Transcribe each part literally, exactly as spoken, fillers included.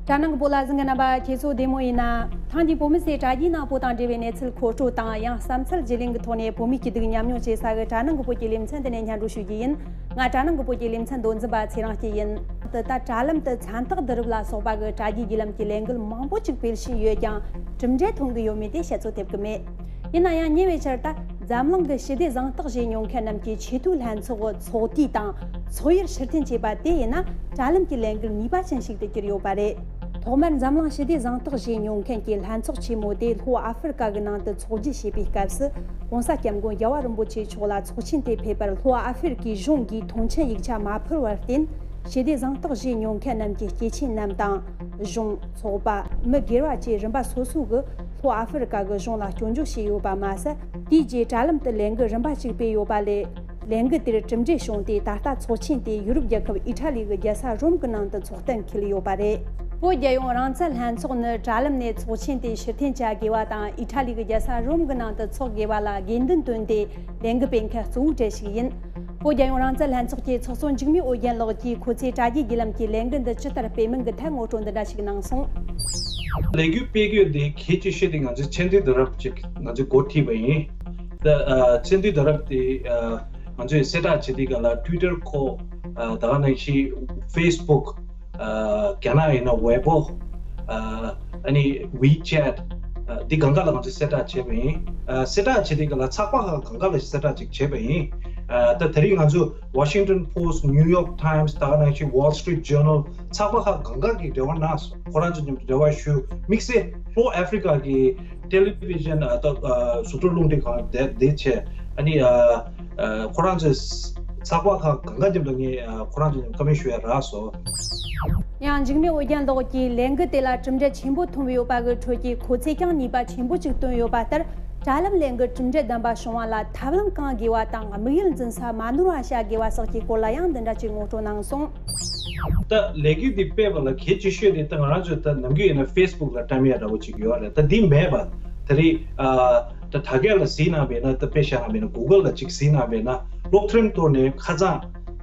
དྲ་ནང་གི་བོད་ལ་གཟིགས་མཁན་རྣམ་པ་ཁྱེད་ཚོ་བདེ་མོ་ཡིན་ན། ཐེངས་འདིའི་བོད་མི་ཚོས་དྲ་རྒྱའི་ནང་བོད་དང་འབྲེལ་བའི་གནས་ཚུལ་མཁོ་སྤྲོད་དང་། ཡང་བསམ་ཚུལ་བརྗེ་ལེན་གྱི་ཐོག་ནས་བོད་མིའི་སྐྱིད་སྡུག་མཉམ་མྱོང་བྱེད་ས་གི་དྲ་ནང་གི་བོད་ཀྱི་ལེ་ཚན་འདི་ནས་སྙན་སྒྲོན་ཞུ་རྒྱུ་ཡིན། ང་དྲ་ནང་གི་བོད་ཀྱི་ལེ་ཚན་མདོ་འཛིན་པ་ཚེ་རིང་སྐྱིད་ཡིན། དེ་ལྟར་དྲ་ལམ་དུ་མཚན་རྟགས་བསྡུ་རུབ་ལ་སོགས་པ་གི་དྲ་རྒྱའི་བརྒྱུད་ལམ་གྱི་ལས་འགུལ་མང་པོ་ཅིག་སྤེལ་བཞིན་ཡོད་ཀྱང་། གྲུབ་འབྲས་ཐོན་གྱི་ཡོད་མེད་དེ་བཤད་ཚོད་ཐེབས་ཀྱི་མེད། ཡིན་ན་ཡང་ཉེ་བའི་ཆར་ད་འཛམ་གླིང་གི་ཞི་བདེ་གཟེངས་རྟགས་བཞེས་མྱོང་མཁན་རྣམས་ཀྱི་ཆེས་མཐོའི་ལྷན་ཚོགས་ཚོགས་དུས་དང་ཚོགས་ཡུལ་ཕྱིར་འཐེན་བྱས་པ་དེ་ཡིན་ན། དྲ་ལམ་གྱི་ལས་འགུལ་ནུས་པ་ཅན་ཞིག་ཏུ་གྱུར་ཡོད་པ་རེད། ཐོག་མར་འཛམ་གླིང་ཞི་བདེ་གཟེངས་རྟགས་བཞེས་མྱོང་མཁན་གྱི་ལྷན་ཚོགས་ཆེན་མོ་དེ་ལྷོ་ཨ་ཧྥེ་རི་ཀ་གི་ནང་དུ་ཚོགས་བསྒྱུར་བྱས་པའི་སྐབས་སུ། ྋགོང་ས་ྋསྐྱབས་མགོན་རྒྱལ་བ་རིན་པོ་ཆེ་མཆོག་ལ་ཚོགས་ཆེན་དེ་ཕེབས་པར་ལྷོ་ཨ་ཧྥེ་རི་ཀའི་གཞུང་གིས་མཐོང་མཆན་ཡིག་ཆ་མ་ཕུལ་བར་བརྟེན། ཞི་བདེ་གཟེངས་རྟགས་བཞེས་མྱོང་མཁན་རྣམས་ཀྱི་སྐྱེས་ཆེན་རྣམས་དང་། གཞུང་། ཚོགས་པ། མི་སྒེར་བ་བཅས་རིམ་པ་སོ་སོ་གིས་ལྷོ་ཨ་ཧྥེ་རི་ཀ་གི་གཞུང་ལ་སྐྱོན་བརྗོད་བྱས་ཡོད་པ་མ་ཟད། དེའི་རྗེས་དྲ་ལམ་དུ་ལས་འགུལ་རིམ་པ་གཅིག་སྤེལ་ཡོད་པ་ལས། ལས་འགུལ་དེར་གྲུབ་འབྲས་བྱུང་སྟེ། ད་ལྟ་ཚོགས་ཆེན་དེ་ཡུ་རོབ་རྒྱལ་ཁབ་ཨི་ཊ་ལི་གི་རྒྱལ་ས་རོམ་གྱི་ནང་དུ་ཚོགས་གཏན་འཁེལ་ཡོད་པ་རེད། བོད་རྒྱལ་ཡོངས་རང་བཙན་ལྷན་ཚོགས་ནི་དྲ་ལམ་ནས་ཚོགས་ཆེན་དེ་ཕྱིར་འཐེན་བྱ་དགོས་པ་དང་། ཨི་ཊ་ལི་གི་རྒྱལ་ས་རོམ་གྱི་ནང་དུ་འཚོགས་དགོས་པ་ལ་དགོས་འདུན་བཏོན་ཏེ། ལས་འགུལ་སྤེལ་མཁན་གཙོ་བོའི་གྲས་ཤིག་ཡིན། བོད་རྒྱལ་ཡོངས་རང་བཙན་ལྷན་ཚོགས་ཀྱི་ཚོགས་གཙོ་འཇིགས་མེད་ཨོ་རྒྱན་ལགས་ཀྱིས་ཁོ་ཚོས་དྲ་རྒྱའི་བརྒྱུད་ལམ་གྱི་ལས་འགུལ་འདི་ཇི་ལྟར་སྤེལ་མིན་གྱི་ཐད་ངོ་སྤྲོད་འདི་འདྲ་ཞིག་གནང་སོང་། ལས་འགུལ་སྤེལ་རྒྱུ་འདི་གལ་ཆེ་ཤོས་དེ་ང་ཚོས་ཚེ་འདས་དུས་རབས་ཅིག་ང་ཚོས་འགོ་ཁྲིད་པ་ཡིན། ད་ཨ་ཚེ་འདས་དུས་རབས་དེ་ཨ་ང་ཚོས་གསལ་བསྒྲགས་བྱེད་དུས་སྒང་ལ་Twitter་ཁོ། ཨ་ད་ག་ནང་བཞིན་Facebook། ཨ་རྒྱ་ནག་ཡིན་ན་Weibo། ཨ་ཨ་ནི་WeChat། ཨ་འདི་གང་ག་ལ་ང་ཚོས་གསལ་བསྒྲགས་བྱས་པ་ཡིན། ཨ་གསལ་བསྒྲགས་བྱེད་དུས་སྒང་ལ་ཚགས་པར་ཁག་གང་ག་ལ་གསལ་བསྒྲགས་ཅིག་བྱས་པ་ཡིན། ཨ་ད་དེ་རིང་ང་ཚོ་Washington Post། New York Times། ད་ག་ནང་བཞིན་Wall Street Journal། ཚགས་པར་ཁག་གང་ག་གིས་འབྲེལ་བ་གནང་སོང་། ཁོ་རང་ཚོ་མཉམ་དུ་འབྲེལ་བ་ཞུ། དམིགས་བསལ་ལྷོ་ཨ་ཧྥེ་རི་ཀ་གི་ཊེ་ལི་བི་ཤན། ཨ་ད་ཨ་གཟུགས་སྒྲོག་རླུང་འཕྲིན་ཁང་དེ་དེ་བྱས། ཨ་ནི་ཨ་ཨ་ཁོ་རང་ཚོའི་ཚགས་པར་ཁག་གང་ག་མཉམ་དུ་ངས་ཨ་ཁོ་རང་ཚོ་མཉམ་བཀའ་མོལ་ཞུ་ཡ་རག་སོང་། ཡང་འཇིགས་མེད་ཨོ་རྒྱན་ལགས་ཀྱིས་ལས་འགུལ་དེ་ལ་གྲུབ་འབྲས་ཆེན་པོ་ཐོན་ཡོད་པ་གི་ཁྲོད་ཀྱི་ཁོ་ཚོས་ཀྱང་ནུས་པ་ཆེན་པོ་ཅིག་བཏོན་ཡོད་པ་ལྟར། དྲ་ལམ་ལས་འགུལ་གྲུབ་འབྲས་ལྡན་པ་བྱུང་བ་ལ་ཐབས་ལམ་གང་དགོས་པ་དང་། དམིགས་ཡུལ་འཛིན་ས་མ་ནོར་བ་བྱ་དགོས་པ་སོགས་ཀྱི་སྐོར་ལ་ཡང་འདི་འདྲ་ཅིག་ངོ་སྤྲོད་གནང་སོང་། ད་ལས་འགུལ་འདི་སྤེལ་བ་ལ་གལ་ཆེ་ཤོས་དེ་ད་ང་རང་ཚོས་ད་ནམ་རྒྱུན་ཡིན་ན་Facebook་ལ་བཀྲམ་ཡ་འདྲ་བོ་ཅིག་ཡོད་རེད། ད་འདི་མེད་པ་དེ་རིང་ཨ་ད་དྲ་རྒྱ་ལ་གཟིགས་གནང་བས་ན། ད་དཔེ་བཞག་ན་མིན་ན་Google་ལ་ཅིག་གཟིགས་གནང་བས་ན་གློག་ཕྲེང་གཏོར་ནས་ཁ་སང་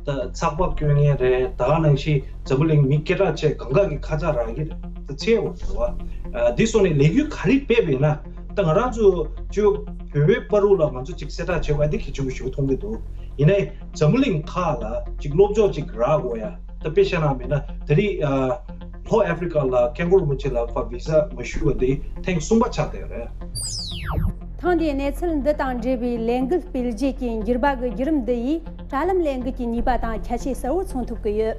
ད་ཚགས་པར་སྐྱོན་མཁན་རེད། ད་ག་ནང་བཞིན་འཛམ་བུ་གླིང་མི་སྐད་གྲགས་ཆེ་གང་ག་གི་ཁ་བྱང་རག་གི་རེད། ད་ཚེ་འོ་འགྲོ་བ། ཨ་འདི་སོང་ནས་ལས་འགུལ་ག་རེ་སྤེལ་བས་ན། ད་ང་རང་ཚོ་ཅིག་བོད་པའི་བར་དུ་ལ་ང་ཚོ་ཅིག་གསལ་བསྒྲགས་བྱེད་པ་འདི་གལ་ཆེན་པོ་ཞིག་མཐོང་གི་འདུག་ཡིན་ནའི་འཛམ་བུ་གླིང་ཁག་ལ་ཅིག་སློབ་སྦྱོང་ཅིག་རག་དགོས་ཡ། ད་དཔེ་བཤད་ན་མིན་ན་དེ་རིང་ཨ་ལྷོ་ཨ་ཧྥེ་རི་ཀ་ལ་སྐྱབས་མགོན་རིན་པོ་ཆེ་ལ་ཕར་བི་ཟ་མ་ཞུ་བ་འདི་ཐེངས་གསུམ་པ་ཆགས་བསྡད་ཡོད་རེད། ཐེངས་འདིའི་གནས་ཚུལ་འདི་དང་འབྲེལ་བའི་ལས་འགུལ་སྤེལ་རྗེས་ཀྱི་འགྱུར་བ་གི་བརྒྱུད་རིམ་འདི་ཡིས་དྲ་ལམ་ལས་འགུལ་གྱི་ནུས་པ་དང་ཁྱད་ཆོས་གསལ་བོར་མཚོན་ཐུབ་ཀྱི་ཡོད།